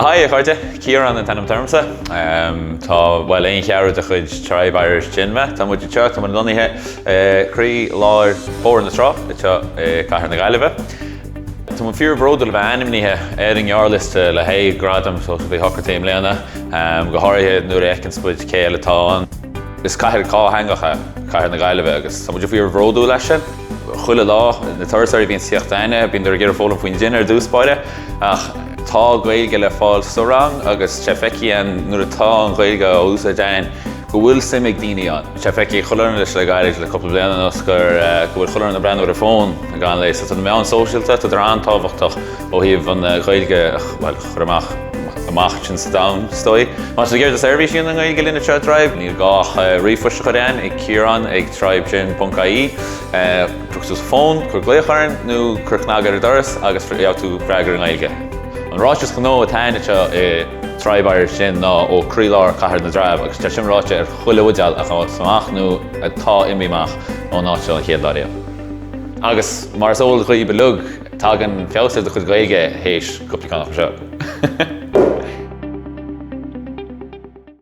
Haigh a chairde, Ciarán an t-ainm atá ormsa. Tá, bhuel, aon cheathrú de chuid Tribe Irish Gin mé. Tá muid anseo, tá muid lonnaithe i croí lár Bóthar na Trá, anseo i gCathair na Gaillimhe. Tá muid fíor bhródúil a bheith ainmnithe ar an ngearrliosta le haghaidh Gradam Shóisialta Uí Dhochartaigh i mbliana, go háirithe nuair a fheiceanns muid cé eile atá ann. Is cathair dhátheangach é Cathair na Gaillimhe agus tá muid fíor bhródúil as sin. Chuile lá, na turasóirí a bhíonn ag tíocht chugainne, bíonn ag iarraidh foghlaim faoin gin ar dtús báire, ach tá Gaeilge le fáil sa rang agus tá feicthe againn nuair atá an Ghaeilge á úsáid againn go bhfuil suim ag daoine ann. Tá feicthe ag chuile dhuine leis le gairid le cúpla bliain anuas gur go bhfuil chuile dhuine ag breathnú ar a fón ag an lae. So tá na meáin sóisialta, tá an-tábhachtach ó thaobh an Ghaeilge a chur amach amach sin sa domhan, is dóigh. Má tá tú ag iarraidh do seirbhís a dhéanamh i nGaeilge linn anseo i Tribe, níl gá ach ríomhphost a chur chugainn ag ciarán ag tribegin.ie. Pioc suas an fón, cuir glaoch orainn nó cuir cnag ar an doras agus gheobhaidh tú freagra i nGaeilge. An ráiteas gnó atá againn anseo i Tribe Irish Gin ná ó croílár Cathair na dTreabh agus tá sin ráite ar chuile bhuidéal a ghabhas amach nó atá imithe amach ón áit seo an chéad lá riamh. Agus mar is eol dhaoib uilig, tagann feabhas ar do chuid Gaeilge théis cúpla ceann acu seo.